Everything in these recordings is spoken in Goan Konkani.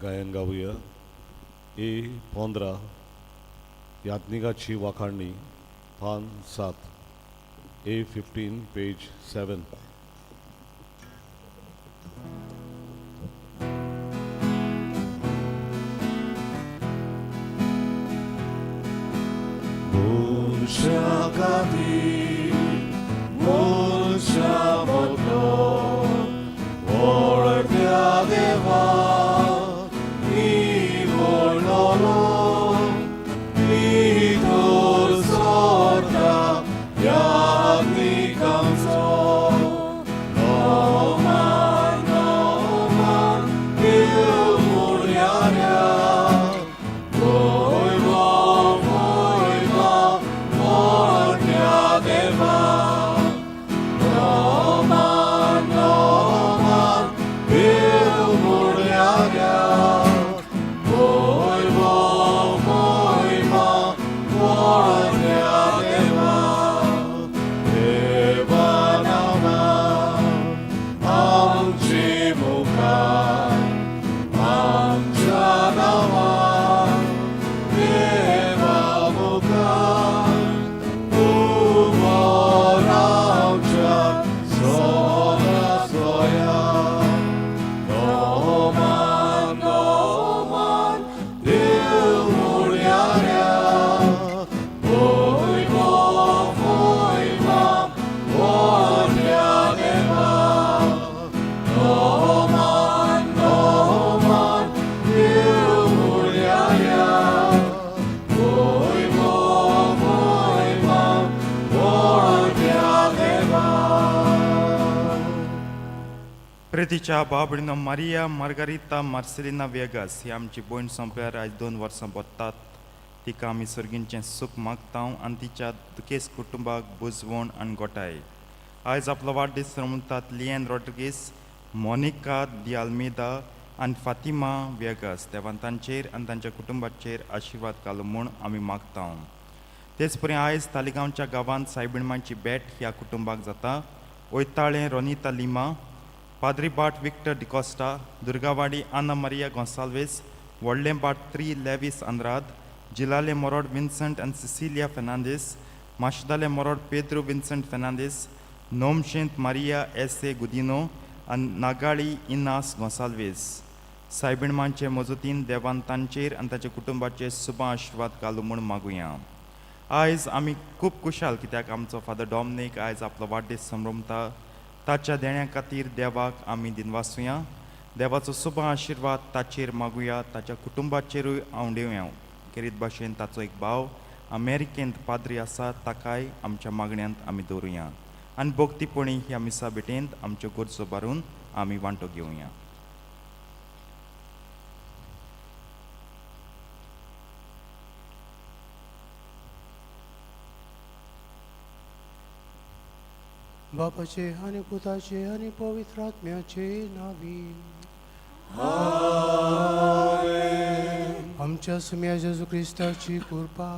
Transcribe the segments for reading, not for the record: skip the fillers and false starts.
गायन गावया ए 15 याज्ञिकाची वाखाणणी पान 7 ए 15 पेज 7. प्रेतीच्या बाबडीनो मारिया मार्गारिता मार्सेलिना वेगास ही आमची भयण सोंपल्यार आयज 2 वर्सां भोत्तात. तिका आमी सर्गींचें सूख मागता आनी तिच्या दुखेस कुटुंबाक बुजवण आनी गोठाय. आयज आपलो वाडदीस रमतात लियन रॉड्रिगीस, मोनिका दी आल्मेदा आनी फातिमा वेगास. देवान तांचेर आनी तांच्या कुटुंबाचेर आशिर्वाद घालू म्हूण आमी मागता. तेच परी आयज तालिगांवच्या गांवांत सायबिणमांची भेट ह्या कुटुंबाक जाता. वयताळें रोनिता लिमा, पाद्री बाट विक्टर डिकॉस्टा, दुर्गावाडी आना मारिया गोंसाल्वेस, व्हडलें बाट 3 लेवीस आंद्राद, जिलाले मोरोड विन्संट आनी सिसिलिया फेर्नांदीस, माशदाले मोरोड पेद्रू विन्संट फेर्नांदीस, नोमशेंत मारिया एस ए गुदिनो आनी नागाळी इनास गोंसाल्वेस. सायबिणमांचे मजतीन देवान तांचेर आनी ताच्या कुटुंबाचेर सुबा आशिर्वाद घालू म्हूण मागुया. आयज आमी खूब खुशाल कित्याक आमचो फादर डॉमनीक आयज आपलो वाडदीस संभ्रमता. ताच्या देण्या खातीर देवाक आमी दिनवासुया. देवाचो सुबा आशिर्वाद ताचेर मागुया, ताच्या कुटुंबाचेरूय आंवडेवया. खेरीत भाशेन ताचो एक भाव अमेरिकेंत पाद्री आसा, ताकाय आमच्या मागण्यांत आमी दवरुया आनी भक्तीपणी ह्या मिसा भेटेंत आमच्यो गरजो बारून आमी वांटो घेवया. बापाचे आनी पुताचे आनी पवित्र आत्म्याचे नावी. आमच्या सुम्या जेजू क्रिस्ताची कृपा,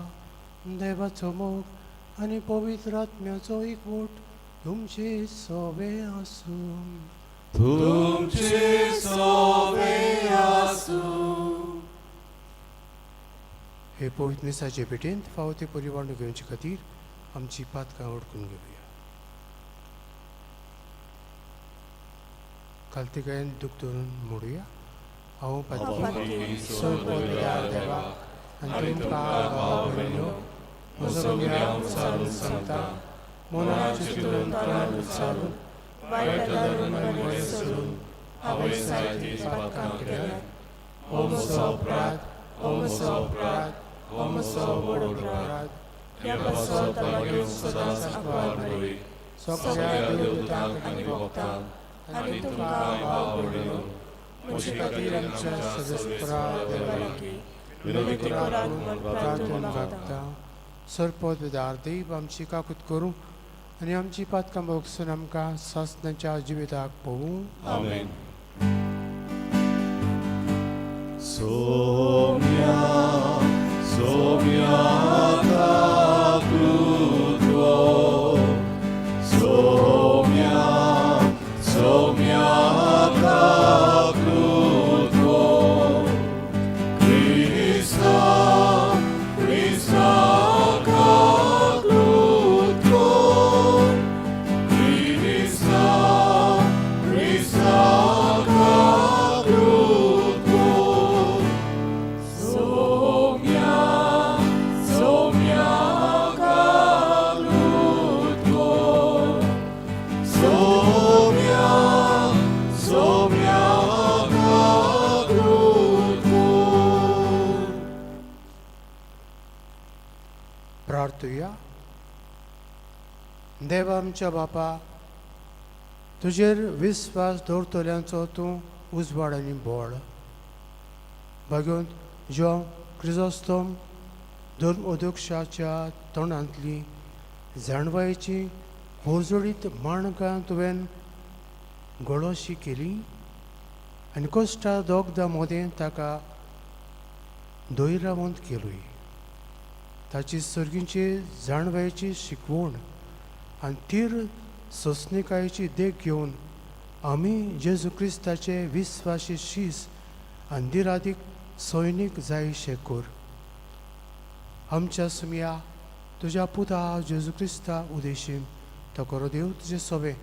देवाचो मोग आनी पवित्र आत्म्याचो एकवट तुमचे सोबे आसूं. तुमचे सोबे आसूं. हे पवित्र मिसाचे भेटेंत फावो ते परिवार घेवचे खातीर आमची पातकां ओडकून घेवया. कालतिकायन दूख धरून मोडुया. हांव पातकी सर्वपदार देवाक आनी तुमकां भाव भयणीनो म्हजो गुन्यांव उचारून सांगता, मनान चिंतून तोंडान उच्चारून वायट धरून आनी वयर सरून हांवें जायतीं पातकां केल्यांत. हो म्हजो अपराध, हो म्हजो अपराध, हो म्हजो व्हड अपराध. ह्या पासत मागीर सदांच आंकवार मरी, सगळ्या देवदूतांक आनी भक्तांक आनी तुमकां भाव भयणीनो म्हजे खातीर आमच्या सदस्परा देवा लागीं विनंती करात म्हूण प्रार्थना मागता. सरपद विदार देव आमची काकूत करूं आनी आमची पातकां भोगसून आमकां सासणाच्या जिविताक पळोवं. आमेन. सोम्या सोम्या काकुतो, सोम्या सोम्या काकुतो, प्रार्थुया. देवा आमच्या बापा, तुजेर विस्वास दवरतल्यांचो तूं उजवाड आनी बोळ. भगवंत जॉन क्रिजोस्तोम धर्म अध्यक्षाच्या तोंडांतली जाणवायेची होजोडीत माणकां तुवें गळोशी केली आनी कश्टा दोगदां मदें ताका धैर्यवंत केलोय. ताची सर्गींची जाणवायेची शिकवण आनी तीर सोंसणिकायेची देख घेवन आमी जेजू क्रिस्ताचे विस्वासी शीस आनी दिरादीक सैनीक जायशे कर. आमच्या सुमया तुज्या पुता जेजू क्रिस्ता उदेशीन तो करो देव तुजे सोबे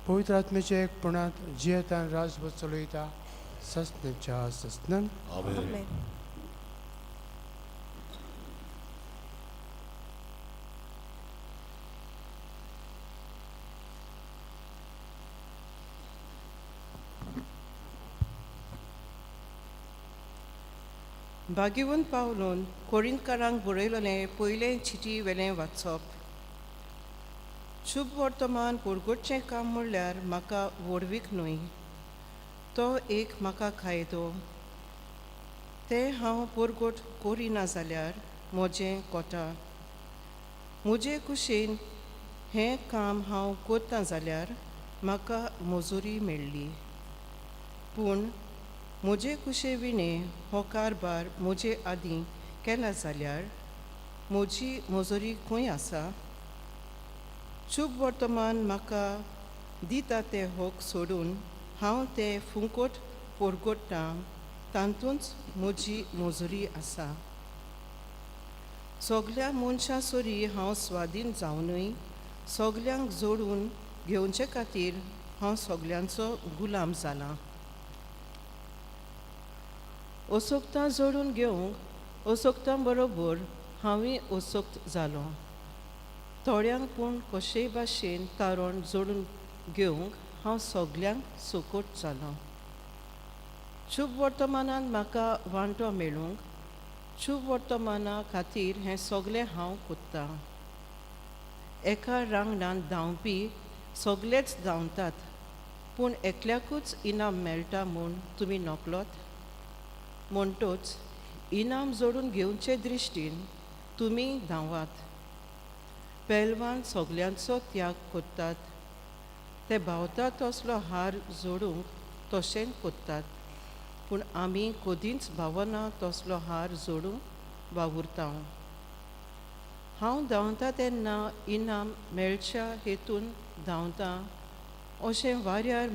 पवित्र आत्म्याच्या एकपणांत जियेतान राजभर चलयता ससनेच्या ससनन. आमेन. आमेन. भाग्यवंत पावलून कोरिंतकारांक बरयलेलें पयलें चिटी वेलें वाचप. शुभ वर्तमान पुरगुटचें काम म्हणल्यार म्हाका व्हडवीक न्हय, तो एक म्हाका कायदो. तें हांव पुरगोट करिना जाल्यार म्हजें कोता. म्हजे कुशीन हें काम हांव करता जाल्यार म्हाका मजुरी मेळ्ळी, पूण म्हजे कुशे विणें हो कारबार म्हजे आदीं केला जाल्यार म्हजी मजुरी खंय आसा? शुभ वर्तमान म्हाका दिता ते हक सोडून हांव ते फुंकट पोरगोट्टां, तातूंच म्हजी मजुरी आसा. सगल्या मनशां सरी हांव स्वादीन जावनूय सगल्यांक जोडून घेवचे खातीर हांव सगल्यांचो गुलाम जालां. असोक्तां जोडून घेवंक असोक्तां बरोबर हांवूय असोक्त जालो. थोड्यांक पूण कशेय भाशेन तारण जोडून घेवंक हांव सगल्यांक सुकोट जालो. शुभ वर्तमानान म्हाका वांटो मेळूंक शुभ वर्तमाना खातीर हें सगलें हांव कोत्तां. एका रांगणांत धांवपी सगलेच धांवतात, पूण एकल्याकूच इनाम मेळटा म्हूण तुमी नकलोत. म्हणटोच इनाम जोडून घेवचे दृश्टीन तुमी धांवात. पेलवान सगल्यांचो त्याग करतात, ते भावता तसलो हार जोडूंक तशेंच करतात, पूण आमी कदींच भावना तसलो हार जोडूंक वावुरता. हांव धांवता तेन्ना इनाम मेळच्या हेतून धांवता अशें वाऱ्यार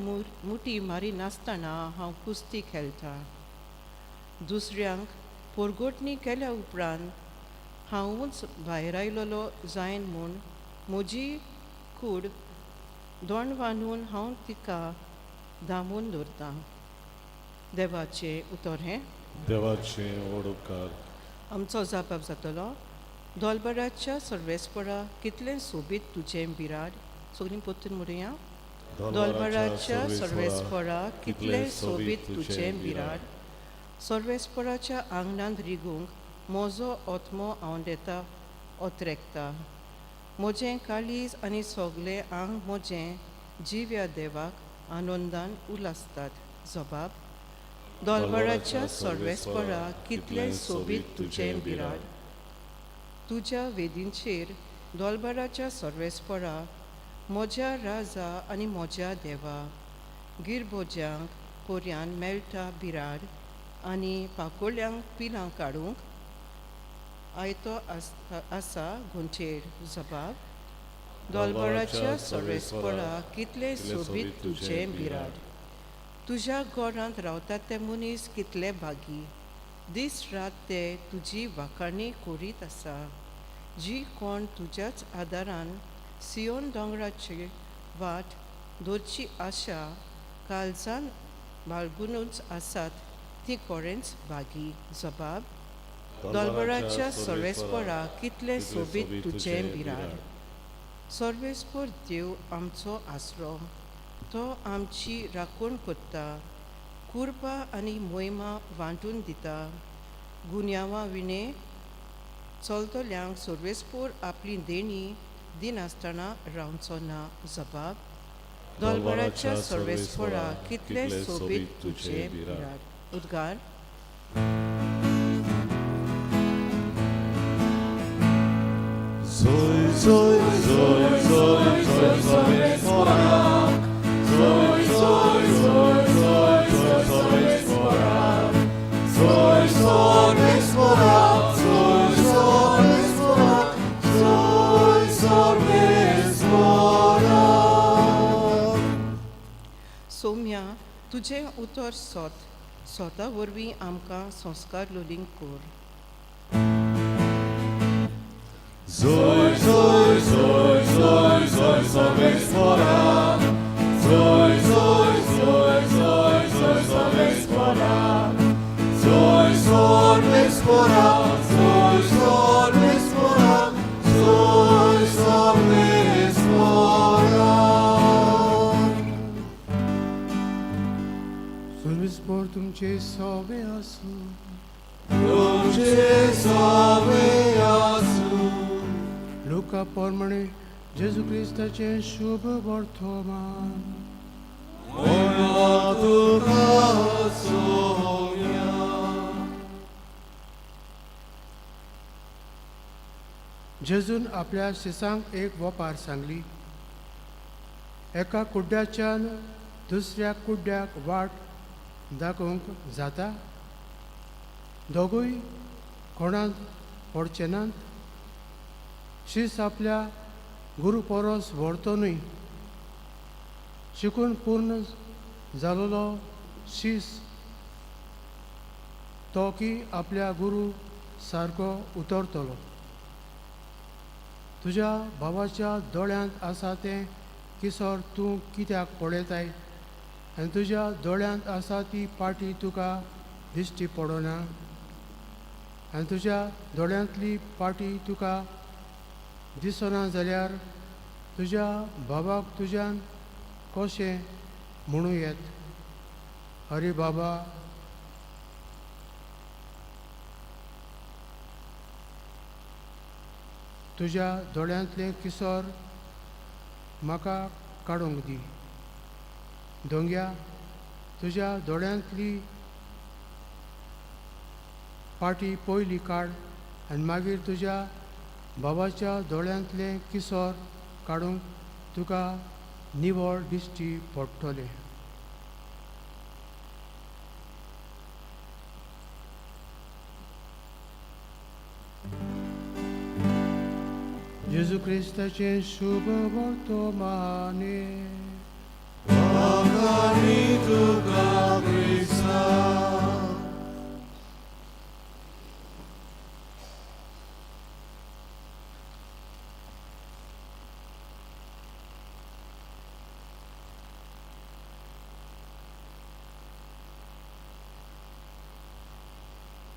मुठी मारिनासतना हांव कुस्ती खेळटा. दुसऱ्यांक पोरगोटणी केल्या उपरांत हांवूच भायर आयलेलो जायन म्हूण म्हजी कूड दोंड बांदून हांव तिका दामून दवरतां. देवाचें उतर हें. देवाचे व्हड उपकार. आमचो जापाप जातलो. दोलबराच्या सर्वेस्परा कितलें सोबीत तुजें बिराड. सगळीं परतून म्हणुया. दोलबराच्या सर्वेस्परा कितलें सोबीत तुजें बिराड. सर्वेस्पराच्या आंगणांत रिगूंक म्हजो आत्मो आंवडेता ओतरेकता. म्हजें काळीज आनी सगलें आंग म्हजें जिव्या देवाक आनंदान उलासतात. जबाब. दोलबराच्या सर्वेस्परा कितलें सोबीत तुजें बिराड. तुज्या वेदींचेर दोलबराच्या सर्वेस्परा म्हज्या राजा आनी म्हज्या देवा गिरबोज्यांक पोरयान मेळटा बिराड आनी पाकोळ्यांक पिलां काडूंक आयतो आसा गुंचेर. जबाब. दोलबराच्या सर्वेस्परा कितलें सोबीत तुजें बिराड. तुज्या घरांत रावतात ते मनीस कितले भागी, दीस रात ते तुजी वाखाणी करीत आसा. जी कोण तुज्याच आदारान सियोन दोंगराची वाट दवरची आशा काळजान बाळगुनूच आसात ती कोरेंच भागी. जबाब. दोलबराच्या सर्वेस्परा कितलें सोबीत तुजें बिराड. सर्वेस्पर देव आमचो आसरो, तो आमची राखण करता, कुरपा आनी मोहिमा वांटून दिता. गुन्यांवा विणें चलतल्यांक सर्वेस्पोर आपली देणी दिनासतना रावचो ना. जबाब: दोलबराच्या सर्वेस्पोरा, कितले सोबीत तुझे बिराड. उद्गार. Zoy, zoy, zoy, zoy, zoy, सर्वेस्पोरा. Zoy, zoy, zoy, zoy, zoy, सर्वेस्पोरा. Zoy, सर्वेस्पोरा, zoy, सर्वेस्पोरा, zoy, सर्वेस्पोरा. Saumya, तुजें उतर सोत सोता वरवीं आमकां संस्कार लोलींग कर. Zoy, zoy, zoy, zoy, zoy, सर्वेस्पोरा. Zoy, zoy, zoy, zoy, zoy, सर्वेस्पोरा. Zoy, सर्वेस्पोरा, zoy, सर्वेस्पोरा, zoy, सर्वेस्पोरा. सर्वेस्पोर तुमचे सोबे आसूं. तुमचे सोबे आसूं. लुका प्रमाणे जेजू क्रिस्ताचें शुभ वर्तमान. मोना तुका सोम्या. जेजून आपल्या शिसांक एक वपार सांगली. एका कुड्ड्याच्यान दुसऱ्या कुड्ड्याक वाट दाखोवंक जाता? दोगूय कोणांत पडचे नात? शीस आपल्या गुरू परस व्हरतो न्हय. शिकून पूर्ण जालोलो शीस तो की आपल्या गुरू सारको उतरतलो. तुज्या भावाच्या दोळ्यांत आसा तें किसोर तूं कित्याक पळयताय आनी तुज्या दोळ्यांत आसा ती पाटी तुका दिश्टी पडना? आनी तुज्या दोळ्यांतली पाटी तुका दिसना जाल्यार तुज्या बाबाक तुज्यान कशें म्हणूं येत, अरे बाबा, तुज्या दोळ्यांतलें किसोर म्हाका काडूंक दी? दोंग्या, तुज्या दोळ्यांतली पाटी पयली काड आनी मागीर तुज्या बाबाच्या दोळ्यांतलें किसोर काडूंक तुका निवळ दिश्टी पडटलें. जेजू क्रिस्ताचें शुभ वर्तमाने. आनी तुका क्रिस्ता.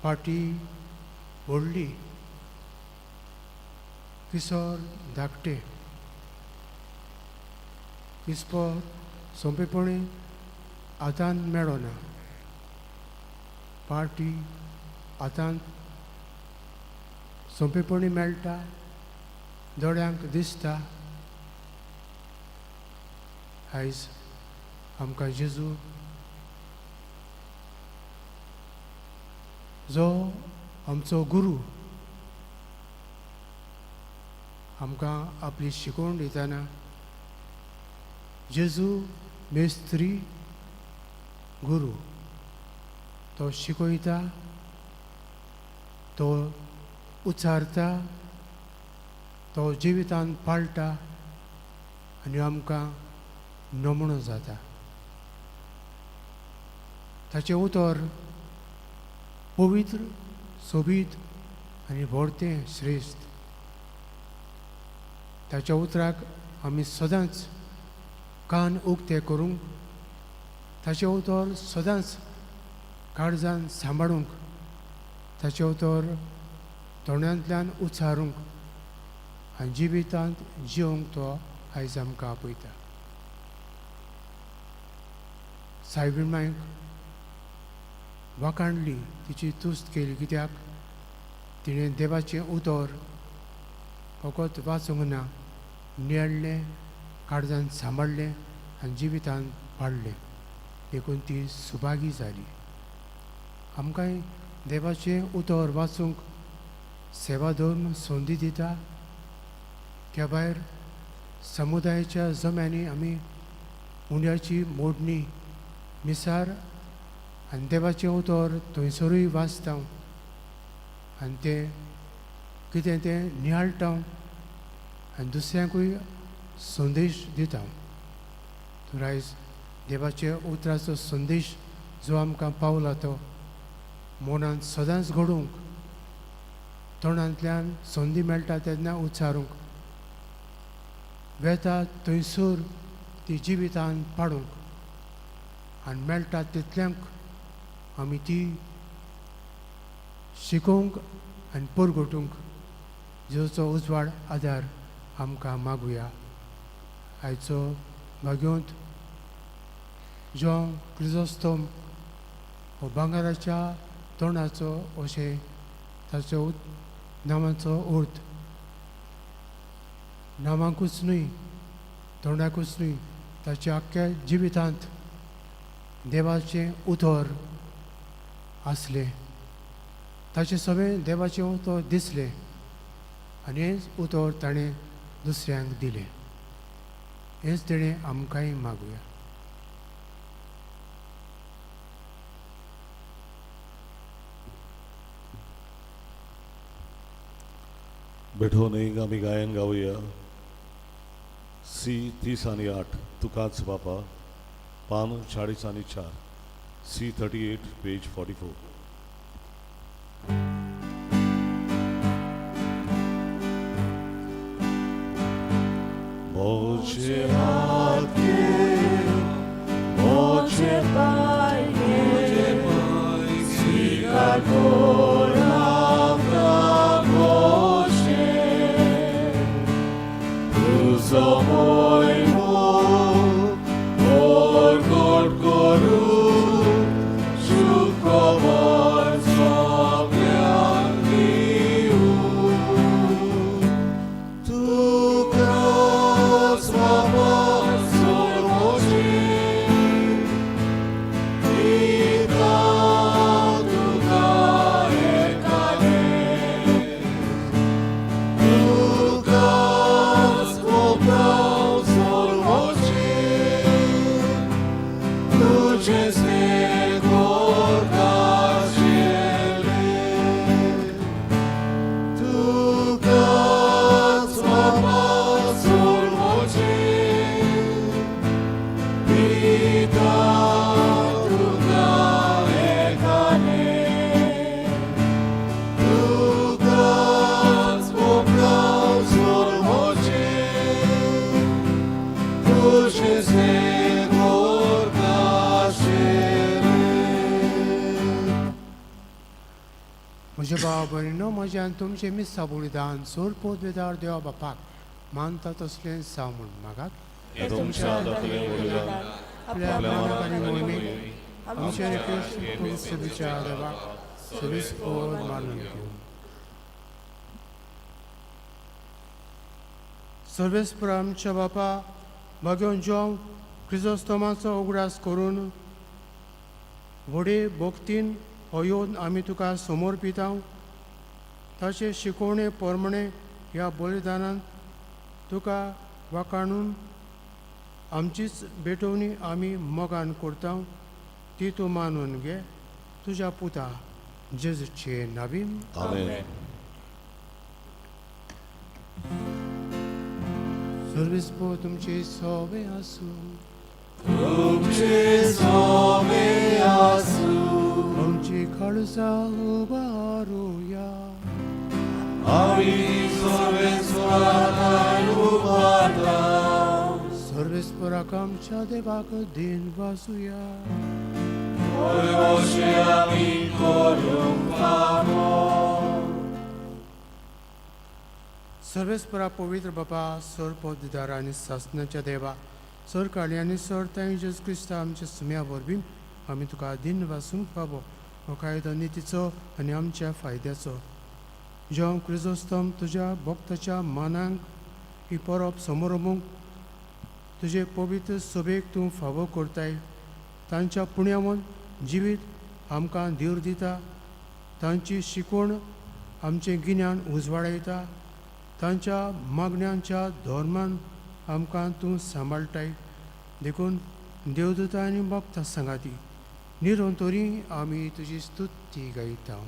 पाटी व्हडली, किसोर धाकटें. किसपोर सोंपेपणी हातान मेळना, पाटी हातान सोंपेपणी मेळटा, दोळ्यांक दिसता. आयज आमकां जेजू जो आमचो गुरू आमकां आपली शिकवण दितना, जेजू मेस्त्री गुरू, तो शिकयता, तो उच्चारता, तो जिवितान पाळटा आनी आमकां नमणो जाता. ताचें उतर पवित्र, सोबीत आनी व्हडतें श्रेश्ठ. ताच्या उतराक आमी सदांच कान उक्ते करूंक, ताचें उतर सदांच काळजान सांबाळूंक, ताचें उतर तोंडांतल्यान उच्चारूंक आनी जिवितांत जिवंक तो आयज आमकां आपयता. सायबीण मायक वाखाणली, तिची तुस्त केली, कित्याक तिणें देवाचें उतर फकत वाचूंक ना, नियाळ्ळें, काळजान सांबाळ्ळें आनी जिवितान पाडलें, देखून ती सुभागी जाली. आमकांय देवाचें उतर वाचूंक सेवा धर्म संदी दिता. त्या भायर समुदायाच्या जम्यांनी आमी उंड्याची मोडणी मिसार आनी देवाचें उतर थंयसरूय वाचता आनी तें कितें तें नियाळटा आनी दुसऱ्यांकूय संदेश दिता. तर आयज देवाच्या उतराचो संदेश जो आमकां पावला तो मनांत सदांच घडोवंक, तोंडांतल्यान संदी मेळटा तेन्ना उच्चारूंक, वेता थंयसर ती जिवितान पाडूंक आनी मेळटा तितल्यांक आमी ती शिकोवंक आनी परगटूंक जेजूचो उजवाड आदार आमकां मागुया. आयचो भाग्योंत जॉन क्रिजोस्तोम हो भांगराच्या तोंडाचो अशें ताचो नांवाचो अर्थ. नांवाकूच न्हय, तोंडाकूच न्हय, ताच्या आख्ख्या जिवितांत देवाचें उतर आसलें. ताचें सगळें देवाचें उतर दिसलें आनी हेंच उतर ताणें दुसऱ्यांक दिलें. हेंच तेणें आमकांय मागुया. भेटोवन आमी गायन गावया. सी 30 आनी 8 तुकाच बापा, पान 40 आनी 4, सी 38 पेज 44. मोजे हात मोजे पाय स्वीकार कर आमकां मोजे तुजो मोयमो परगट करूं सुखबर सगळ्यांक दिवं. तुकाच बाबा सोडोवचें, पिता तुका एकालें. तुकाच कोपराव सोडोवचें, तुजें स्नेह आशिल्लें. तुकाच बाबा सोडोवचें, पिता तुका एकालें. तुकाच कोपराव सोडोवचें, तुजें स्नेह आशिल्लें. म्हज्या भाव भयणीनो, म्हजें आनी तुमचें मिसां बलिदान सोर पोदवेदार देवा बापाक मानता तसलें जावं म्हूण मागात. हें तुमच्या दाखलें बलिदान आपल्या आपल्या मनाक मनाक आनी आनी मोहिमेक मोहिमेक आमच्या क्रिस्त सेवेच्या देवाक सवीस पोर मानून घेवन. सर्वेस्पर आमच्या बापा, भाग्योन जॉन क्रिजोस्तोमाचो उगडास करून व्हडे भक्तीन हो येवन आमी तुका समर्पितांव. ताचे शिकवणे परमणे ह्या बलिदानान तुका वाखाणून आमचीच भेटवणी आमी मोगान करता, ती तूं मानून घे तुज्या पुता जेजूचे नावीन. आमेन. सर्वेस्पर तुमचे सोवे आसूं. तुमचे सोवे आसूं. आमची काळजां उबारुया. आमी सर्वेस्पराक उबारता. सर्वेस्पराक आमच्या देवाक दिन वाचुया. अशें आमी करूंक फावो. सर्वेस्परा पवित्र बापा, सर पदवीदार आनी सासणाच्या देवा, सर काळी आनी सर ताई जेजू क्रिस्ता आमच्या सुम्या वरवीं आमी तुका दिन वाचूंक फावो हो कायदो नितीचो आनी आमच्या फायद्याचो. जॉन क्रिजोस्तम तुज्या भक्ताच्या मानांक ही परब समोरमूंक तुजे पवित्र सभेक तूं फावो करताय. तांच्या पुण्यावन जिवीत आमकां धीर दिता, तांची शिकवण आमचें गिन्यान उजवाडायता, तांच्या मागण्यांच्या धर्मान आमकां तूं सांबाळटाय. देखून देवदूता आनी भक्तां सांगाती निरंतरी आमी तुजी स्तुती गायता.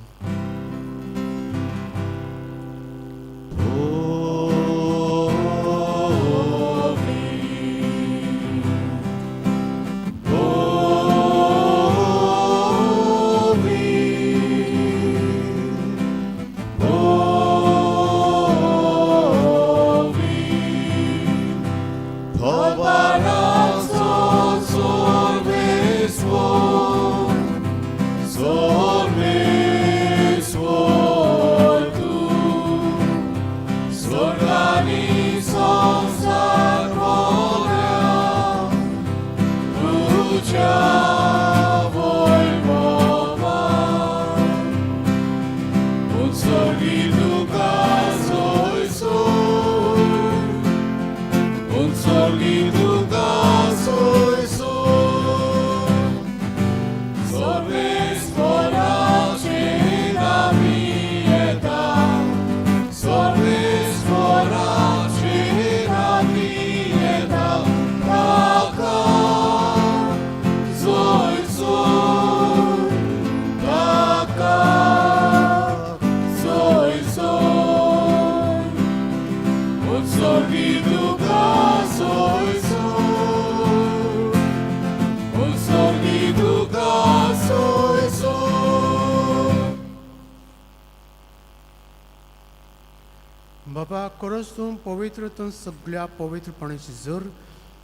बाबा खरोच तूं पवित्र, तूं सगळ्या पवित्रपणाची जर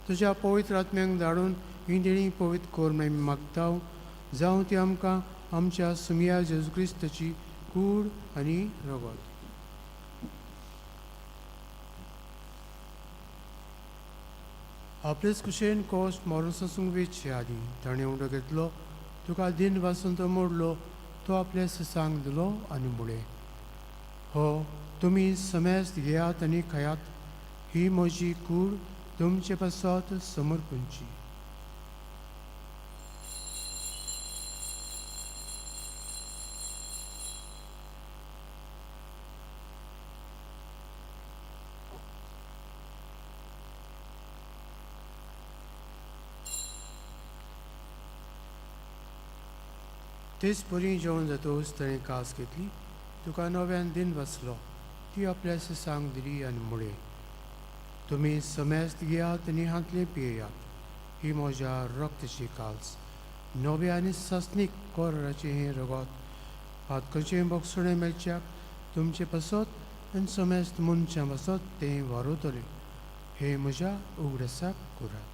तुज्या पवित्र आत्म्यांक धाडून ही देणी पवित्र कर म्हण आमी मागता. जावं ती आमकां आमच्या सुमिया जेजू क्रिस्ताची कूड आनी रगत. आपलेच कुशेन कोश मरून सोसूंक वेचे आदीं ताणें उडो घेतलो, तुका दिन वासून तो मोडलो, तो आपल्या ससांक दिलो आनी म्हणलें, हो तुमी समेस्त घेयात आनी खायात, ही म्हजी कूड तुमचे पासत समर्पणची. तेच परी जेवण जातकच ताणें कास घेतली, तुका नव्यान दिन बसलो, ती आपल्या ससांक दिली आनी म्हणलें, तुमी समेस्त घेयात आनी हांतलें पियेयात, ही म्हज्या रक्ताची काल्स, नव्या आनी सासणीक कोराचें हें रगत, पातकाचें बोगसणें मेळच्याक तुमचे पासत आनी समेस्त मनशां पासत तें वारवतलें. हें म्हज्या उगडासाक करात.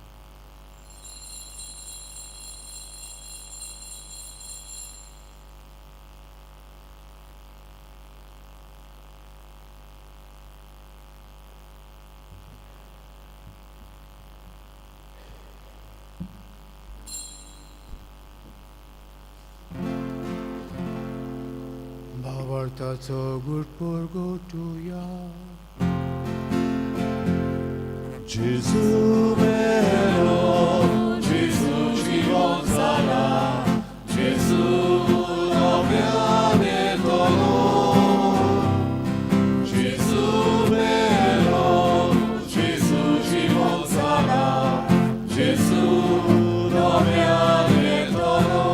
भावार्थाचो गुटपूर गोटुया. Gesù vero, Gesù जीवन जाला, Gesù नव्याने तलो. Gesù vero, Gesù जीवन जाला, Gesù नव्याने तलो.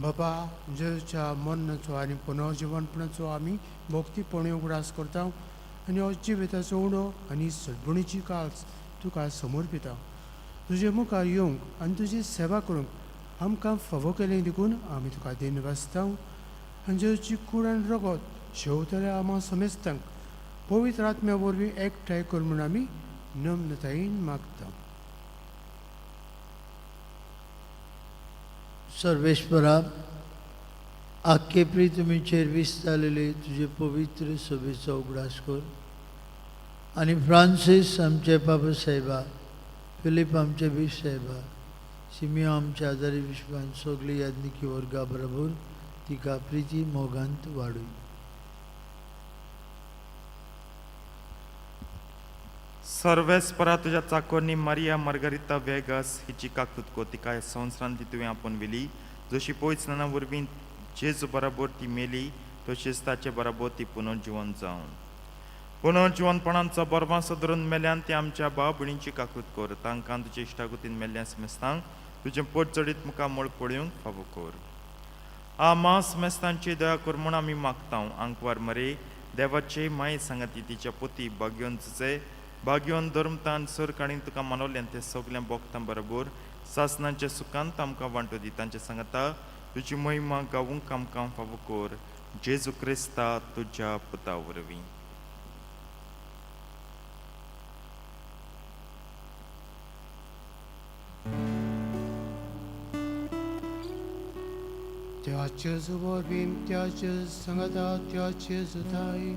बाबा जेजूच्या मरणाचो आनी पुनर्जिवनपणाचो आमी भक्तीपणी उगडास करता आनी हो जिविताचो उणो आनी सडबणीची काल्स तुका समर्पिता. तुजे मुखार येवंक आनी तुजी सेवा करूंक आमकां फावो केलें देखून आमी तुका दिन वाचता. आनी जेजूची कूड आनी रगत शेवतल्या आमा समेस्तांक पवित्र आत्म्या वरवीं एकठांय कर म्हूण आमी नम्रतायेन मागता. सर्वेश्वरा, आख्खे प्रितमीचेर विस्तारलेले तुजे पवित्र सभेचो उगडास कर आनी फ्रांसीस आमचे बाबा साहेबा, फिलीप आमचे बीश साहेबा, सिमियो आमच्या आजारी विश्वान सगळी याज्ञिकी वर्गा बरोबर तिका प्रिती मोगांत वाडय. सर्वेस्परा तुज्या चाकोरनी मारिया मार्गारिता वेगस हिची काकूत को तिका ह्या संवसारांत ती तुवें आपोवन व्हेली. जशी पयस नाना वरवीं जेजू बराबर ती मेली तशीच ताचे बराबर ती पुनर्जिवन जावन पुनर्जिवनपणांचो बरवांसो धरून मेल्यान ती आमच्या भाव भयणींची काकूत कर. तांकां तुजे इश्टागतीन मेल्ल्या मेस्तांक तुजें पोट चडीत मुखार मोळ पळोवंक फावो कर. आ मास मेस्तांची दया कर म्हूण आमी मागता. आंकवार मरे देवाचे माये सांगाती तिच्या पोती भाग्योन तुजे भाग्योन धर्मतान सर काणी तुका मानवल्यान ते सगळ्या भोगतां बरोबर सासनाच्या सुखांत आमकां वांटो दी. तांचे सांगता तुजी महिमा गावूंक आमकां फावो कर. जेजू क्रिस्ता तुज्या पुता वरवीं. त्याचे वरवीं त्याचे संगता त्याचे जुदाई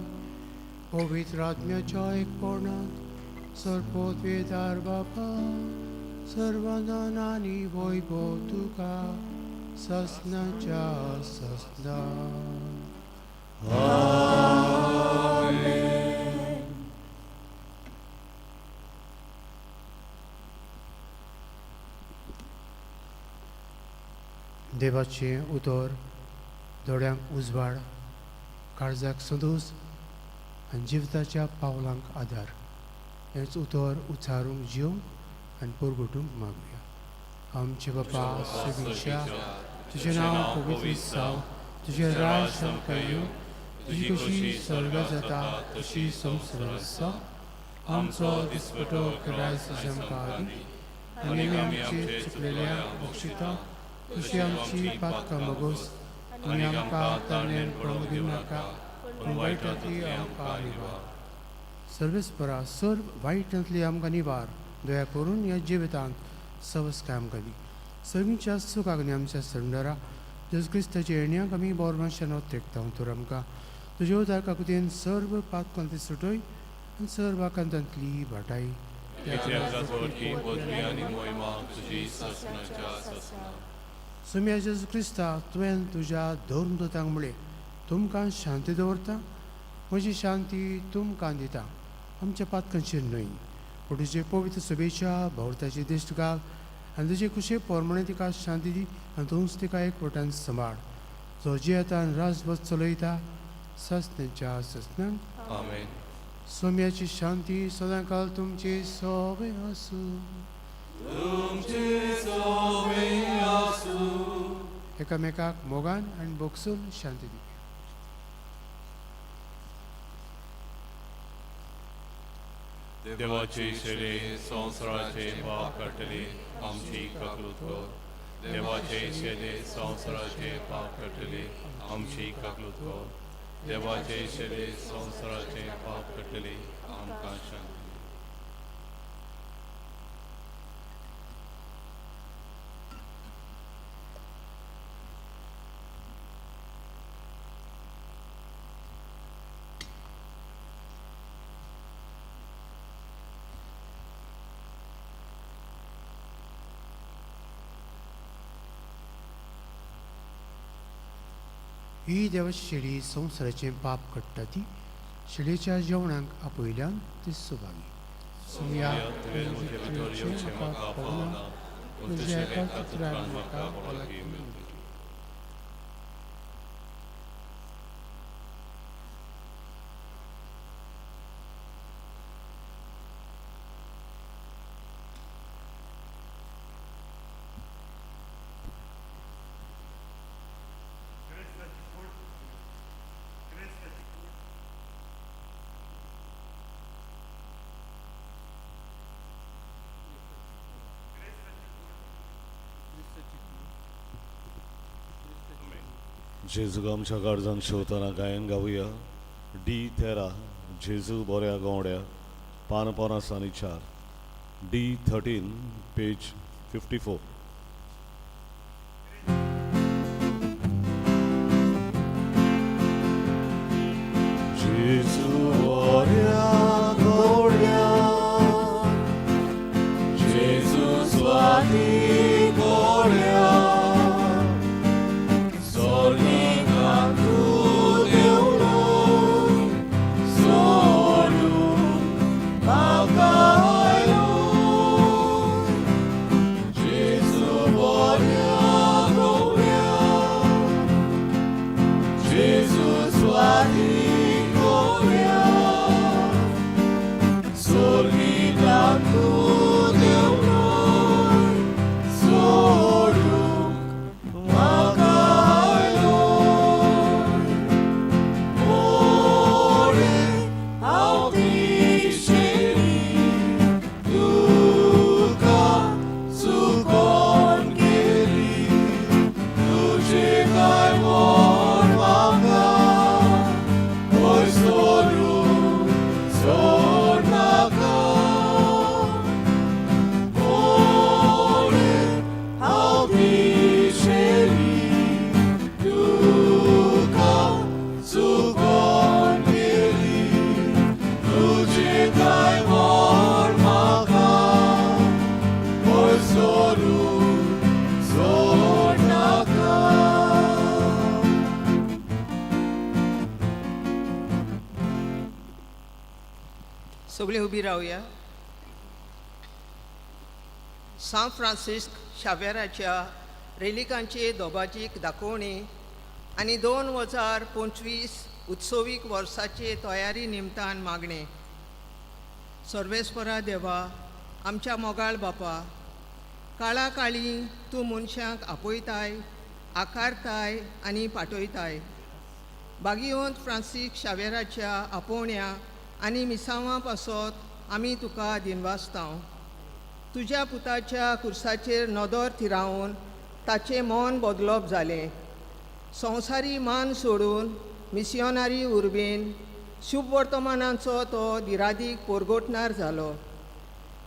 पवित्र आत्म्याच्या एकपणांत सर्वोत्वेदार बापा सर्वदान आनी वैभव तुका ससनाच्या ससना. देवाचें उतर दोळ्यांक उजवाड, काळजाक संतोश आनी जिविताच्या पावलांक आदार. हेंच उतर उच्चारूंक जिवंक आनी परगटूंक मागुया. आमचे बापा सगळीच्या, तुजें नांव पवित्र जावं, तुजें राज आमकां येवं, तुजी कशी स्वर्गात जाता तशी संवसारांत जावं. आमचो दिसपटो क्रायस्ट आमकां दी आनी आमी आमचे चुकलेल्या बक्षिता तशी आमची पातकां मगोस आनी आमकां तरण्यान पडोवंक दिवनाका, पूण वायटांतली आमकां निवार. सर्वेस्परा सर्व वायटांतली आमकां निवार. दया करून ह्या जिवितांत सवस्काय आमकां दी. सगळींच्या सुखाक आनी आमच्या संडरा जेजू क्रिस्ताच्या येण्याक आमी बोरमाशान तेकता. तर आमकां तुज्या उदार काकुतीन सर्व पातकांतली सुटय आनी सर्व आकांतांतली वाटाय. पदवी आनी मोहिमा तुजी ससनाच्या ससना. सोम्या जेजू क्रिस्ता, तुवें तुज्या धर्मदूतांक म्हळें, तुमकां शांती दवरता, म्हजी शांती तुमकां दिता. आमच्या पातकांचेर न्हय पूण तुजे पवित्र सभेच्या भोंवताची दिश्ट घाल आनी तुजे कुशे पोरमाणे तिका शांती दी आनी तूंच तिका एक वटान सांबाळ, जो जियेता आनी राजवत चलयता ससनेच्या ससनान. आमेन. सोम्याची शांती सदांकाल तुमची सोबे आसूं. एकामेकाक मोगान आनी बोगसून शांती दी. देवाचे शेरे संवसाराचे पाप काडटले आमची काकलूत कर. देवाचे शेरे संवसाराचे पाप काडटले आमची काकलूत कर. देवाचे शेरे संवसाराचे पाप काडटले आमकां शांती दी. ही देवाची शेळी संवसाराचें पाप काडटा ती शेळयेच्या जेवणाक आपयल्यान ती सुभागी. सोम्या, तुवें म्हजे भितर येवचें म्हाका फावना, पूण तुज्या एका उतरान म्हाका भलायकी मेळटली. जेजूक आमच्या काळजान शेवतना गायन गावया. डी 13, जेजू बोऱ्या गोवड्या, पान 54, डी 13 पेज 54. जेजू बोऱ्या गोवड्या, जेजू स्वाती गोड्या, सोर्गी काय मोर म्हाका पयस दवरून सोडनाका मोडेन हांव पिशेली तुका चुकोन गेली तुजें काय मोर म्हाका पयस दवरून सोडनाका. सगळीं उबी रावया. सांत फ्रांसिस्क शाव्याराच्या रेलिकांचे दोबाजीक दाखोवणी आनी 2025 उत्सवीक वर्साचे तयारी निमतान मागणें. सर्वेस्परा देवा, आमच्या मोगाळ बापा, काळा काळी तूं मनशांक आपयताय, आकारताय आनी पाठयताय. बागियोंत फ्रांसीक शावेराच्या आपोवण्या आनी मिसांवां पासत आमी तुका दिनवासतांव. तुज्या पुताच्या कुर्साचेर नदर थिरावन ताचें मन बदलप जालें. संवसारी मान सोडून मिसियोनारी उर्बेन शुभ वर्तमानाचो तो दिरादीक पोरगोटणार जालो.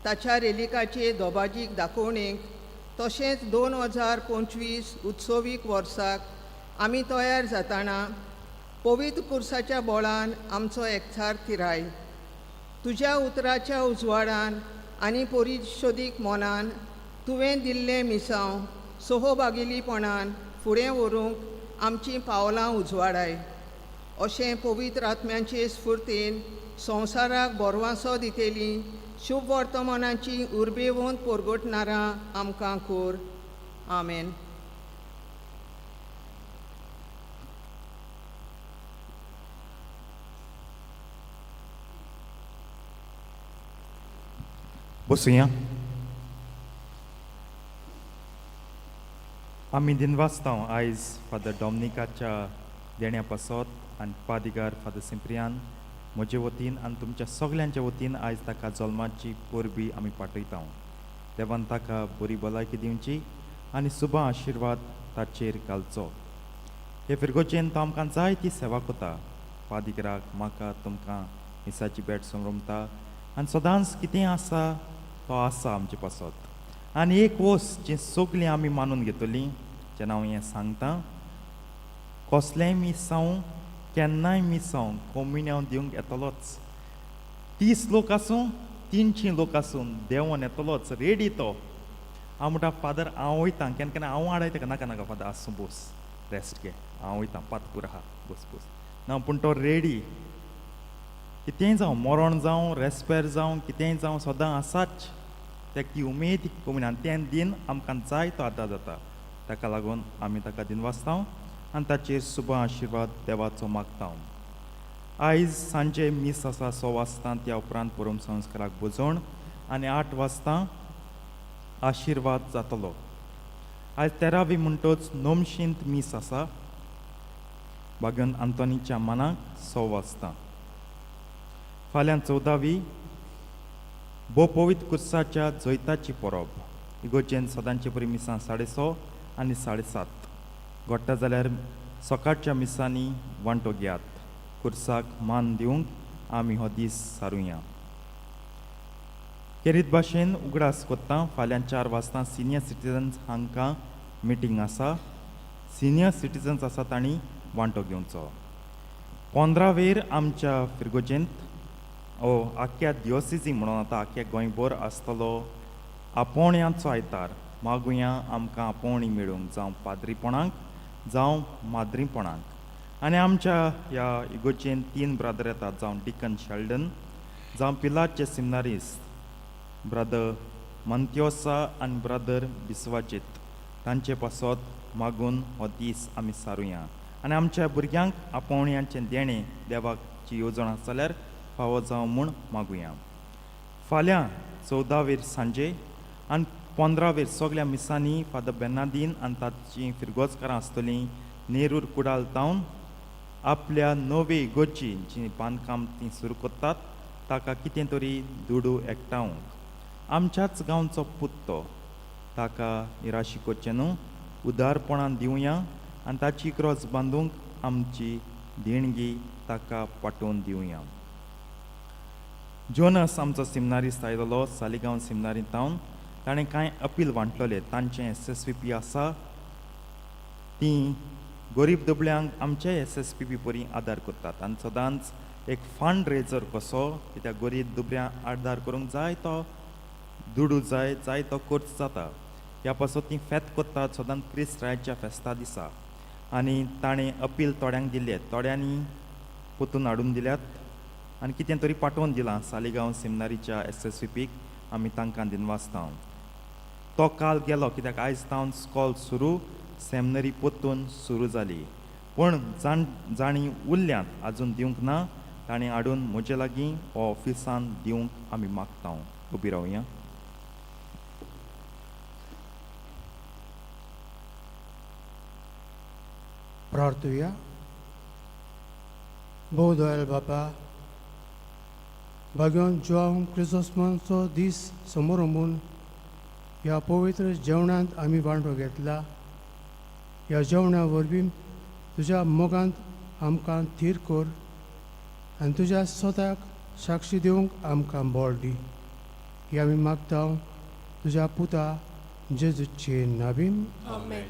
ताच्या रेलिकाचे दोबाजीक दाखोवणेक तशेंच 2025 उत्सवीक वर्साक आमी तयार जाताना पवित्र कुर्साच्या बोळान आमचो एकचार थिराय. तुज्या उतराच्या उजवाडान आनी परिशोदीक मनान तुवें दिल्लें मिसांव सोहोबागिलीपणान फुडें व्हरूंक आमचीं पावलां उजवाडाय. अशें पवित्र आत्म्यांचे स्फुर्तीन संवसाराक बोरवासो दितेली शुभ वर्तमानाची उर्बेवंत पोरगोटणारां आमकां कोर. आमेन. बसुया. आमी दिनवासतांव आयज फादर डॉमनिकाच्या देण्या पासत आनी पादिगार फादर सिंप्रियान म्हजे वतीन आनी तुमच्या सगल्यांच्या वतीन आयज ताका जल्माची परबी आमी पाठयता. देवान ताका बरी भलायकी दिवची आनी सुबा आशिर्वाद ताचेर घालचो. हे फिरगोचेन तो आमकां जायती सेवा करता. पादिगराक, म्हाका, तुमकां मिसाची भेट समरमता आनी सदांच कितें आसा तो आसा आमचे पासत. आनी एक वस्त जी सगळीं आमी मानून घेतली, जेन्ना हांव हें सांगता, कसलेंय मिसांव केन्नाय मिसांव कोमिन्यांव दिवंक येतलोच. 30 लोक आसूं, 300 लोक आसूं, देंवोन येतलोच रेडी तो. हांव म्हणटा, फादर हांव वयता, केन्ना केन्ना हांव आडायता ताका, नाका नाका फादर, आसूं, बोस, रेस्ट घे, हांव वयता, पात पुरो आहा, बस बस. ना, पूण तो रेडी. कितेंय जावं, मरण जावं, रेस्पेर जावं, कितेंय जावं, सदां आसाच ताका ती उमेद कोमीन. आनी तें दिन आमकां जाय तो आदार जाता. ताका लागून आमी ताका दिनवासता आनी ताचेर सुबा आशिर्वाद देवाचो मागता. आयज सांजे मीस आसा 6 वाजता. त्या उपरांत परम संस्काराक बुजोवण आनी 8 वाजता आशिर्वाद जातलो. आयज तेरावी म्हणटच नोमशींत मीस आसा बागन आंतोनीच्या मानाक 6 वाजता. फाल्यां 14वी भोव पवित्र कुर्साच्या जैताची परब. इगोर्जेन सदांचे परी मिसां 6:30 आनी 7:30 घडटा जाल्यार सकाळच्या मिसांनी वांटो घेयात. कुर्साक मान दिवंक आमी हो दीस सारुया. खेरीत भाशेन उगडास कोत्ता, फाल्यां 4 वाजता सिनियर सिटीजन्स हांकां मिटींग आसा. सिनियर सिटीजन्स आसा तांणी वांटो घेवचो. 15वेर आमच्या फिरगोजेंत ओ आख्ख्या दियोसिजी म्हणून आतां आख्ख्या गोंयभर आसतलो आपोवण्याचो आयतार. मागुया आमकां आपोवणी मेळूंक, जावं पाद्रीपणाक जावं माद्रीपणाक. आनी आमच्या ह्या इगोर्जेन 3 ब्रादर येतात, जावं डिकन शेल्डन, जावं पिलारचे सिमनारिस्त ब्रदर मंत्योसा आनी ब्रदर बिस्वाजीत. तांचे पासत मागून हो दीस आमी सारुया आनी आमच्या भुरग्यांक आपोवण्याचें देणें देवाची येवजण आसा जाल्यार फावो जावं म्हूण मागुया. फाल्यां 14वेर सांजे आनी 15वेर सगल्या मिसांनी फादर बेनादीन आनी ताचीं फिरगोजकारां आसतलीं नेरूर कुडाल तावन आपल्या नवे इगोर्जी जी बांदकाम ती सुरू करतात ताका कितें तरी दुडू एकठावंक. आमच्याच गांवचो पूत तो, ताका निराशी करचें न्हू, उदारपणान दिवया. आनी ताची क्रॉस बांदूंक आमची देणगी ताका पाठोवन दिवया. जोनस आमचो सिमनारिस्त आयलेलो सालिगांव सिमनारींत ताणें कांय अपील वांटलोले. तांचें SSVP आसा, तीं गरीब दुबळ्यांक आमचे SSPP परी आदार करतात आनी सदांच एक फंड रेजर कसो, कित्याक गरीब दुबळ्यांक आदार करूंक जाय तो दुडू जाय, जाय तो खर्च जाता. ह्या पासत तीं फेत करतात सदांच क्रिस्त रायाच्या फेस्ता दिसा. आनी ताणें अपील थोड्यांक दिले, थोड्यांनी पोतून हाडून दिल्यात आनी कितें तरी पाठोवन दिलां सालिगांव सेमिनारीच्या SSVPक. आमी तांकां दिनवासता. तो काल गेलो कित्याक आयज तावन स्कॉल सुरू, सेमिनरी पोतून सुरू जाली. पूण जाणी उरल्यांत आजून दिवंक ना, ताणें हाडून म्हजे लागीं वा ऑफिसान दिवंक आमी मागता. उबी रावया. प्रार्थुया. भोव दयाळ बापा, भाग्योन जुआंव क्रिसोस्माचो दीस समोर ह्या पवित्र जेवणांत आमी वांटो घेतला. ह्या जेवणा वरवीं तुज्या मोगांत आमकां थीर कर आनी तुज्या स्वताक साक्षी दिवंक आमकां बळ दी. ही आमी मागता तुज्या पुता जेजूचे नाबीन. आमेन.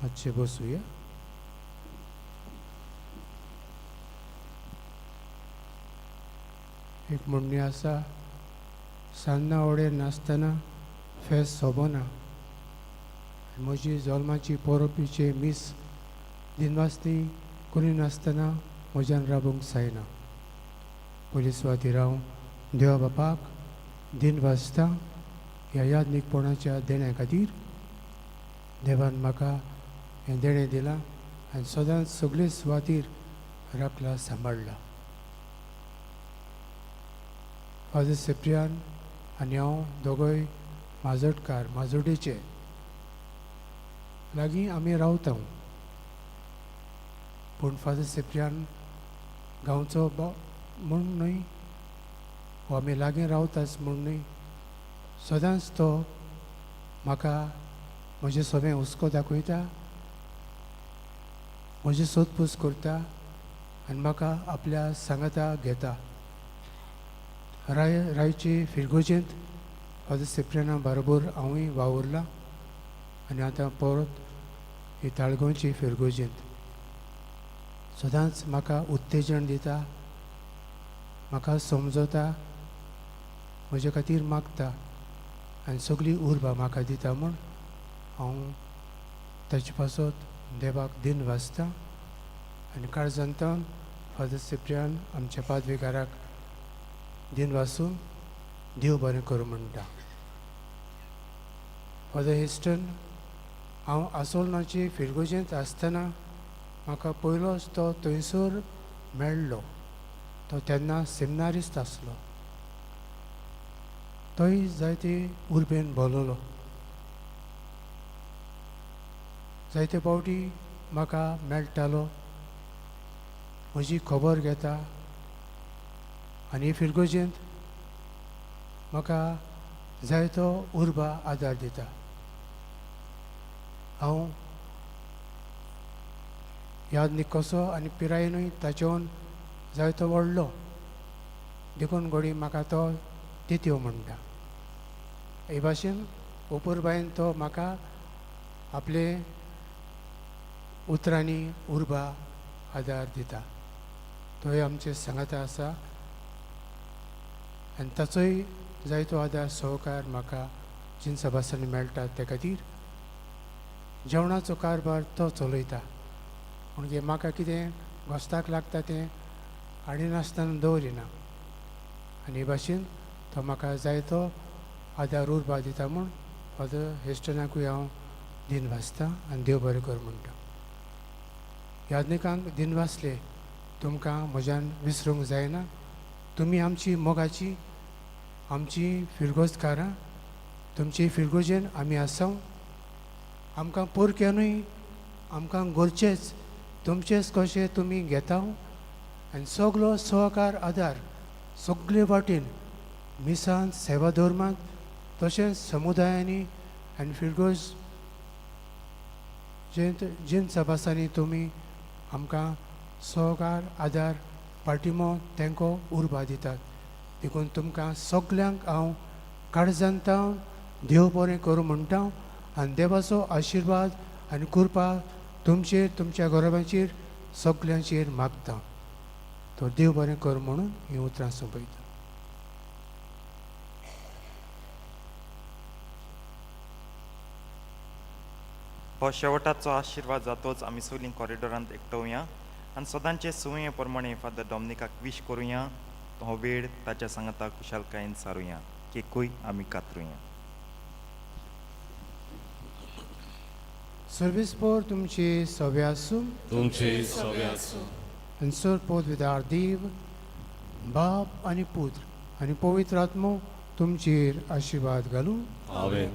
मातशें बसुया. एक म्हणणी आसा, सान्नां वडे नासतना फेस्त सोबना. म्हजी जल्माची परोपीचे मीस दिनवासती करिनासतना म्हज्यान राबूंक जायना. पयली सुवातीर हांव देवा बापाक दिनवासता ह्या यादनीकपणाच्या देण्या खातीर. देवान म्हाका हें देणें दिलां आनी सदांच सगळे सुवातीर राखला, सांबाळ्ळा. फादर सिप्रियान आनी हांव दोगोय माजोडकार, माजोडेचे लागीं आमी रावता. पूण फादर सिप्रियान गांवचो म्हूण न्हय, वो आमी लागीं रावताच म्हूण न्हय, सदांच तो म्हाका म्हजें सगळें हुस्को दाखयता, म्हजी सोदपूस करता आनी म्हाका आपल्या सांगाता घेता. रायचे फिरगोजेंत फादर सिप्रियाना बरोबर हांवूय वावुरलां आनी आतां परत ही ताळगांवची फिरगोजेंत सदांच म्हाका उत्तेजन दिता, म्हाका समजता, म्हजे खातीर मागता आनी सगळी उर्बा म्हाका दिता म्हूण हांव ताचे पासत देवाक दिन वाचता. आनी काळजांतल्यान फादर सिप्रियान आमच्या पादविगाराक दिन वासून देव बरें करूं म्हणटा. फादर हेस्टन, हांव आसोलनाचे फिरगोजेंत आसतना म्हाका पयलोच तो थंयसर मेळ्ळो. तो तेन्ना सेमिनारिस्त आसलो. तोय जायते उर्बेन भोललो. जायते फावटी म्हाका मेळटालो, म्हजी खबर घेता आनी फिरगोजेंत म्हाका जायतो उर्बा आदार दिता. हांव यादनीक कसो आनी पिरायेनूय ताचेवन जायतो व्हडलो, देखून घोडी म्हाका तो तित्यो म्हणटा. हे भाशेन ओपुरबायेन तो म्हाका आपले उतरांनी उर्बा आदार दिता. तोय आमचे सांगाता आसा आनी ताचोय जायतो आदार सहकार म्हाका जिनसा भासांनी मेळटा. ते खातीर जेवणाचो कारभार तो चलयता, म्हणजे म्हाका कितें गोस्ताक लागता तें हाडिनासतना दवरिना आनी हे भाशेन तो म्हाका जायतो आदार उर्बा दिता म्हूण फादर हेस्टनाकूय हांव दिन वाचता आनी देव बरें कर म्हणटा. यादनिकांक दिन वाचले तुमकां म्हज्यान विसरूंक जायना. तुमी आमची मोगाची, आमची फिरगोजकारां, तुमची फिरगोजेन आमी आसाव. आमकां पोरक्यानूय आमकां गरचेच तुमचेच कशें तुमी घेता आनी सगलो सहकार आदार सगळे वाटेन मिसांत, सेवा धर्मांत, तशेंच समुदायांनी आनी फिरगोज जेन सभासांनी तुमी आमकां सहकार, आदार, पाठिंबो, तेंको, उर्बा दितात. देखून तुमकां सगल्यांक हांव काळजांत देव बरें करूं म्हणटा आनी देवाचो आशिर्वाद आनी कृपा तुमचेर, तुमच्या घराब्यांचेर, सगल्यांचेर मागता. तो देव बरें कर म्हणून हीं उतरां सोंपयता. हो शेवटाचो आशिर्वाद जातोच आमी सगळीं कॉरिडोरांत एकटोवया आनी सदांचे सुवये प्रमाणे फादर डॉमनिकाक विश करुया. हो वेळ ताच्या सांगाता खुशालकायेन सारुया. केकूय आमी कातरुया. सर्वीस पोर तुमची सवे आसूं. तुमचे सवे आसूं. आनी सर पोदविदार देव बाप आनी पुत्र आनी पवित्र आत्मो तुमचेर आशिर्वाद घालूं. आमेन.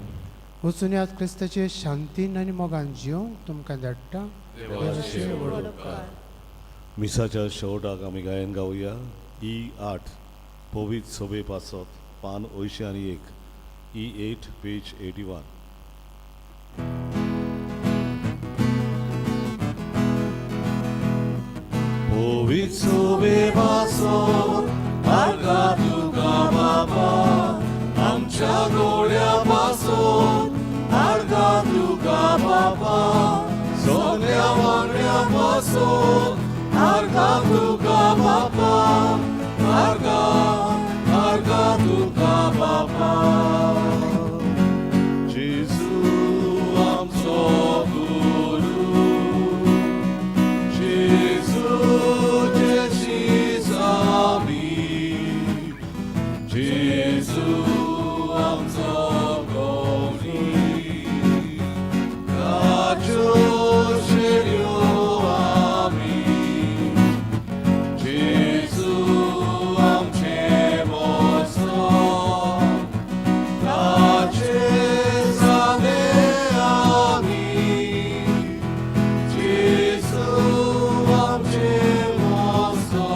वचून याद क्रिस्ताचे शांतीन आनी मोगान जियोंक तुमकां धाडटा. देवाचे व्हड उपकार. मिसाच्या शेवटाक आमी गायन गावया ई 8 पवित्र सभे पासत, पान 81, E 8 page 81. पवित्र सभे पासत आर्गां तुका बाबा, आमच्या गोड्या पासत आर्गां तुका बाबा, सगळ्या वांगड्या पासत आर्गां तुका बाबा, आर्गां, आर्गां तुका बाबा. जेजू आमचो गुरू, जेजू जेशीस आमी, जेजू आमचो गोमी, ताच्यो शेळयो आमी, जेजू आमचें मोसो, ताचे सादे आमी, जेजू आमचें मोसो,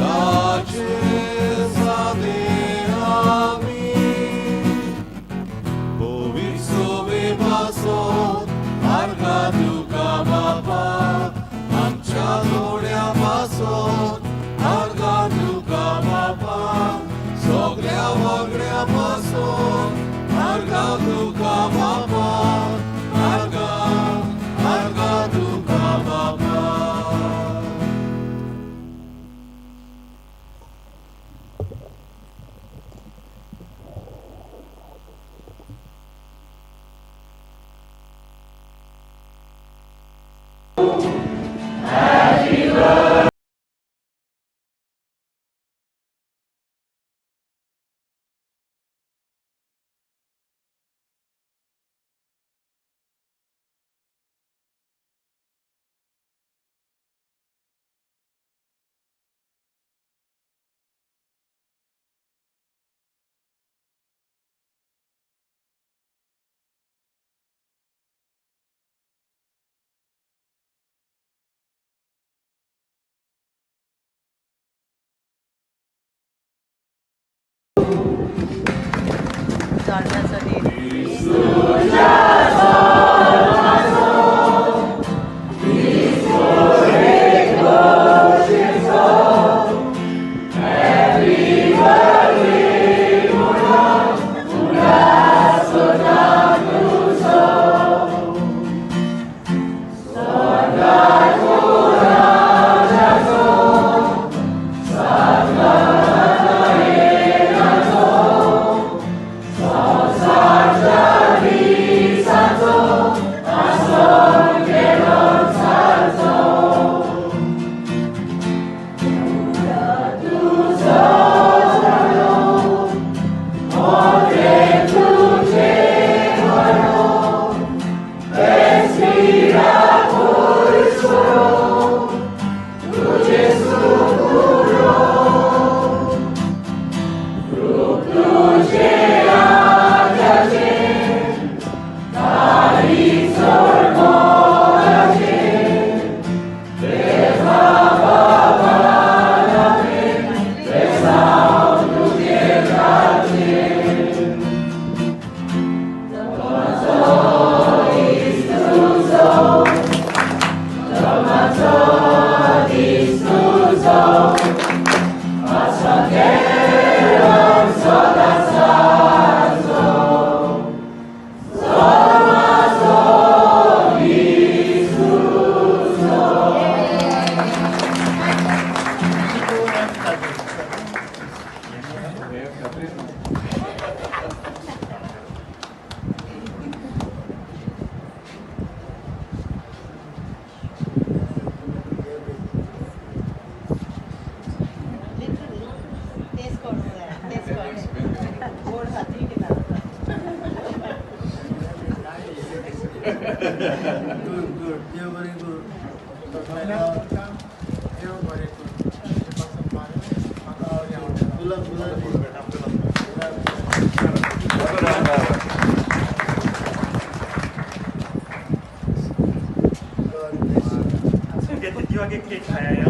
ताचे सादे आमी. पवित्र सभे पासत आर्गां तुका बाबा, आमच्या जोड्या पासत आर्गां तुका बाबा, सगळ्या वांगड्या पासत आर्गां तुका बाबा, आर्गां, आर्गां तुका बाबा. जाणण्याचा दिन. गुड गुड, देव बरें करूं. देव बरें करूं. तुमचे पासून बरें म्हाका बरें आवडटा. गुलाब गुलाब. God bless you. You cake खाया.